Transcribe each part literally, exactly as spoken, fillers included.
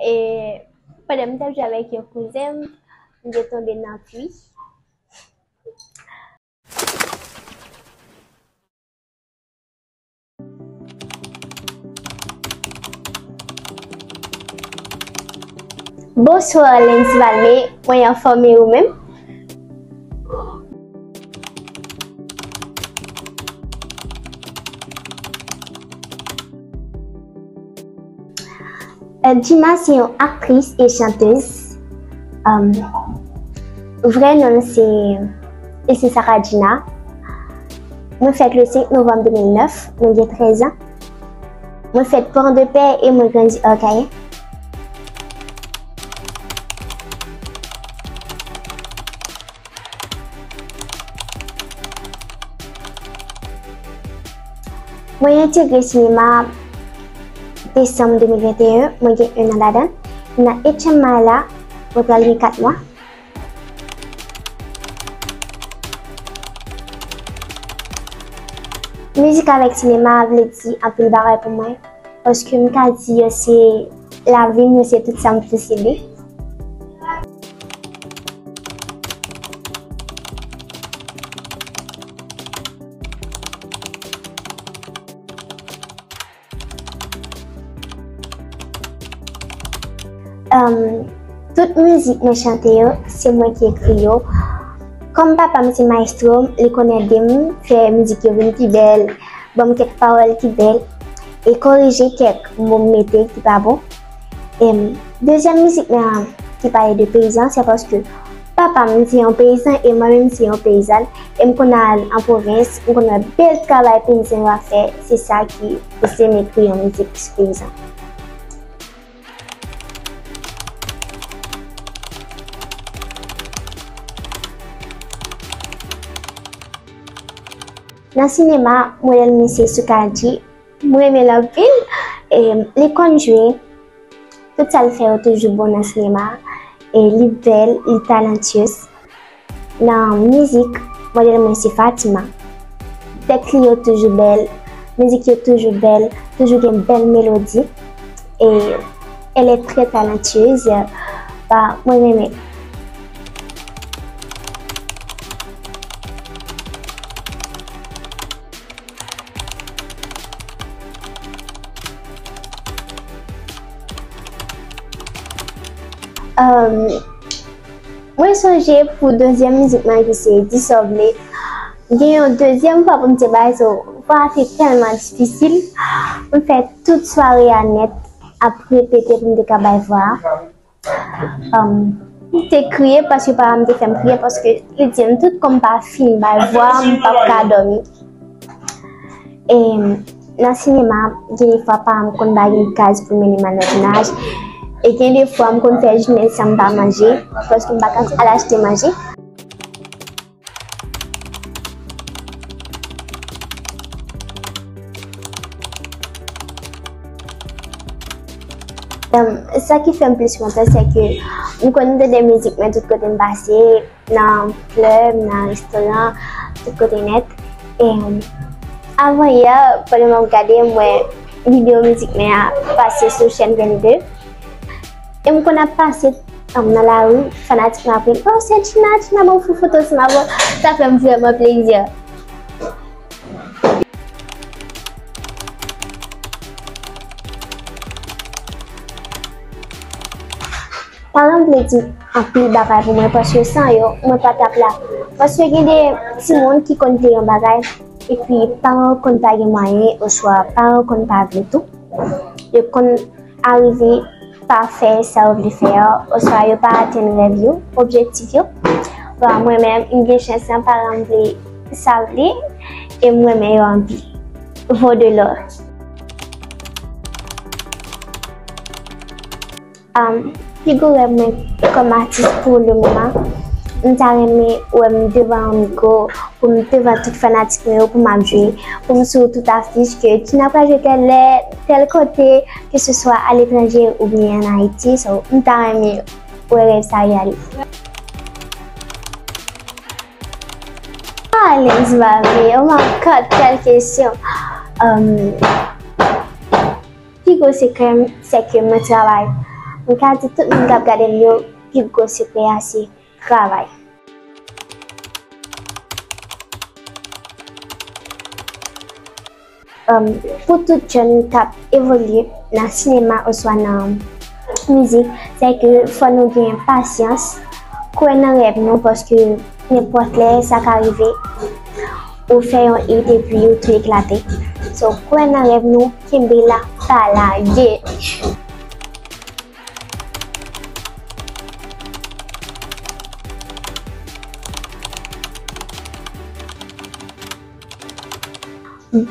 E pandan m t ap jwe avèk yon kouzen m, m te tonbe nan pwi. Bonswa, Lens Valme, mwen anfòm e ou menm? Euh, Gina se yon aktris e chantèz. Euh, vrè non l se, e se Sarah Gina. Mwen fèt le senk novanm de mil nèf, mwen gen trèz an. Mwen fèt Pòdepè e mwen grandi Akayè. Mwen entegre sinema desanm de mil venteyen, mwen gen en an ladan. Nan etyèm may la, mwen pral gen kat mwa. Mizik avèk sinema vle di anpil bagay pou mwen, paske m ka di yo se lavi m, yo se tout sa m posede. Em, tout mizik mwen chante yo, se mwen ki ekri yo. Kòm papa m se mayestwo, li konn ede m fè mizik yo vin pi bèl, ban m kèk pawòl ki bèl, e korije kèk mo m mete ki pa bon. Em, dezyèm mizik mwen an ki pale de peyizan, se paske papa m se yon peyizan e mwen menm se yon peyizàn. E m konn al an pwovens, m konn wè bèl travay peyizan yo ap fè. Se sa ki pouse m ekri yon mizik sou peyizan. Nan sinema, modèl mwen se Sukadi. Mwen renmen l anpil. E, li konn jwe. Tout sa l fè yo toujou bon nan sinema. E li bèl, li talantyez. Nan mizik, modèl mwen se Fatima. Tèks li yo toujou bèl, mizik yo toujou bèl, toujou gen bèl melodi. Et elle est très talentueuse. Bah, mwen renmen. Euh, mwen sonje pou dezyèm mizik mwen ki se Di sa w vle. Gen yon dezyèm fwa pou m te bay, so, vwa a te tèlman difisil. Mwen fè tout sware a nèt ap repete pou m te ka bay vwa a. Um, m te kriye paske papa m te fè m kriye paske li di m tout kòm m pa fin bay vwa, m p ap ka dòmi. E nan sinema, gen de fwa papa m konn pa gen gaz pou mennen m al nan tounaj. E gen de fwa m konn fè jounen san m pa manje paske m pa ka al achte manje. Em, sa ki fè m plis kontan, se ke m konn tande mizik mwen tout kote m pase, nan klèb, nan restoran, tout kote nèt. E, em, avan yè, pandan m ap gade, m wè videyo mizik mwen an pase sou chèn vennde. E m konn ap pase, um, nan lari, fanatik mwen ap rele, "Oh, se Gina, Gina, ban m fè foto ansanm avè w." Sa fè m vrèman plezi. Paran m vle di anpil bagay pou mwen, paske san yo, mwen pa t ap la. Paske gen de timoun ki konn vle yon bagay, epi paran yo konn pa gen mwayen, oswa paran yo konn pa vle tou. Yo konn arive pa fè sa yo vle fè a, oswa yo pa atenn rèv yo, objektif yo. Bon, mwen menm, m gen chans lan, paran m vle sa vle, e m renmen yo anpil. Vo de lò. Um, pi gwo rèv mwen kòm atis pou le moman, m ta renmen wè m devan yon mikwo, pou m devan tout fanatik mwen yo, pou m ap jwe, pou m sou tout afich ke Gina pral jwe tèl lè, tèl kote, ke se swa aletranje oubyen an Ayiti. So, m ta renmen wè rèv sa reyalize. Ah, Lens Valme, oh my God, kèl kesyon. Um, Pi gwo sekrè m, se ke mwen travay M ka di tout moun k ap gade m yo, pi gwo sekrè a se travay. Um, pou tout jèn k ap evolye nan sinema oswa nan mizik, se ke fò nou gen pasyans, kwè nan rèv nou, paske nenpòt lè sa ka rive, ou fè yon hit epi ou tou eklate. So, kwè nan rèv nou, kenbe la, pa lage.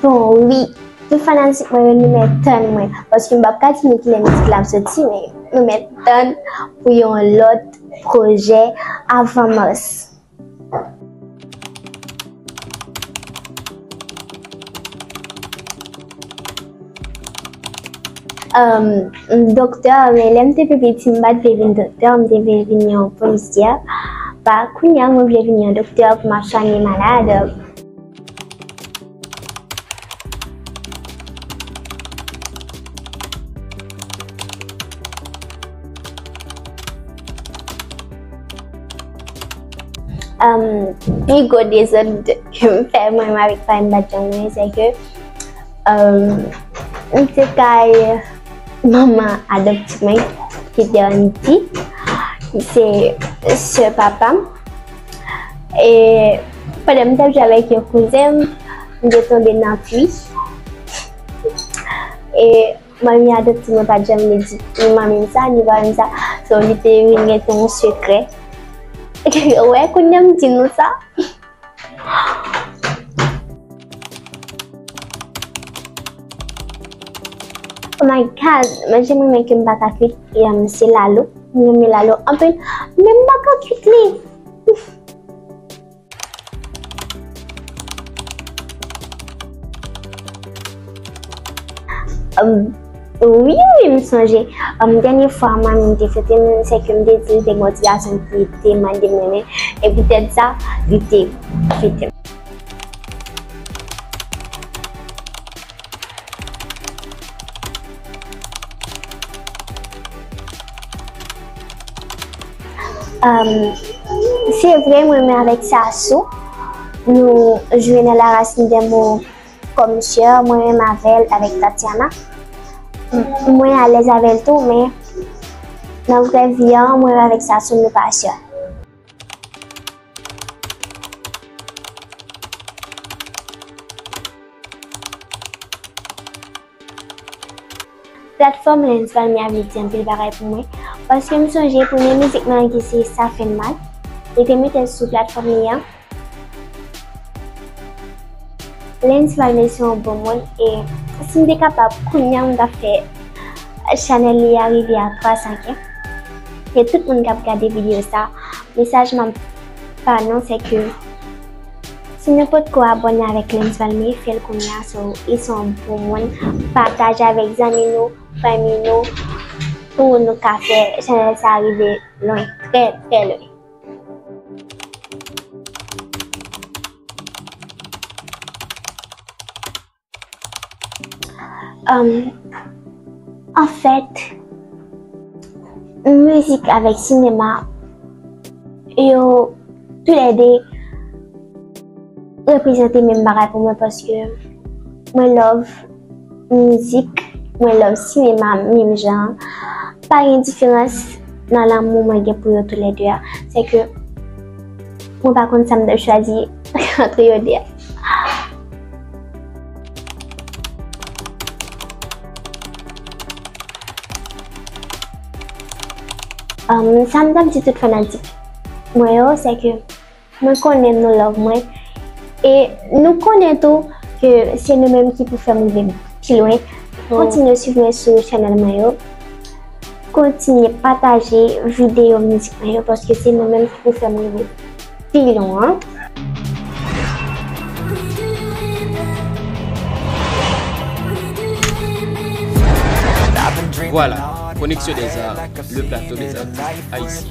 Bon, wi, tout fanatik mwen yo, nou mèt tann mwen, paske m p ap ka di nou kilè mizik la ap soti, men nou mèt tann pou yon lòt pwojè avan mas. Um, doktè, men lè m te pi piti, m pa t vle vin doktè, m te vle vin yon polisyè. Pa kounye a, mwen vle vin yon doktè pou m ap swanye malad. Um, pi gwo dezòd ke m fè mwen menm avèk paran m pa t janm renmen, se ke, um, m te kay manman adoptif mwen, ki te Andy, ki se sè papa m. E pandan m t ap jwe avèk yon kouzen m, m te tonbe nan pwi. E manmi adoptif mwen pa t janm vle di ni manmi m sa, ni paran m sa. So, li te vin rete yon sekrè. Wè, kounye a m di nou sa. Oh my God, manje mwen menm ke m pa ka kwit, e, um, se lalo. Mwen renmen lalo anpil, men m pa ka kwit li. Um, wi, wi, m sonje. Um, dènye fwa manmi m te fete m, se ke m te di l te gen yon ti gason ki te mande m renmen. E poutèt sa, li te fete m. Um, se vre, mwen menm avèk Sasou, nou jwe nan La Racine des Mots kòm sè, mwen menm avè l, avèk Tatiana. M-, mwen alèz avè l tou, men nan vrè vi an, mwen menm avèk Sasou, nou pa sè. Platfòm Lens Valmy a vle di anpil bagay pou mwen, paske m sonje premye mizik mwen an ki se Sa Fè M Mal, li te mete l sou platfòm li an. Lens Valmy se yon bon moun, e si m te kapab, kounye a m t ap fè chanèl li a rive a twa san K. E tout moun k ap gade videyo sa, mesaj m ap ba nou se ke si nou potko abòne avèk Lens Valmy, fè l kounye a, so, li se yon bon moun. Pataje avèk zanmi nou, fanmi nou, pou nou ka fè chanèl sa rive lwen, trè, trè lwen. Um, anfèt, mizik avèk sinema, yo toulède reprezante menm bagay pou mwen, paske mwen love mizik, mwen love sinema menm jan. Pa gen diferans nan lanmou mwen gen pou yo toulède a. Se ke mwen pa konn sa m t ap chwazi antre yo de a. Um, sa m t ap di tout fanatik mwen yo, se ke mwen konnen nou love mwen. E nou konnen tou ke se nou menm ki pou fè m rive pi lwen. Kontinye swiv mwen sou chanèl mwen yo. Kontinye pataje videyo mizik mwen yo, paske se nou menm ki pou fè m rive pi lwen. Voilà, Connexion des Arts, le plateau des artistes haïtiens.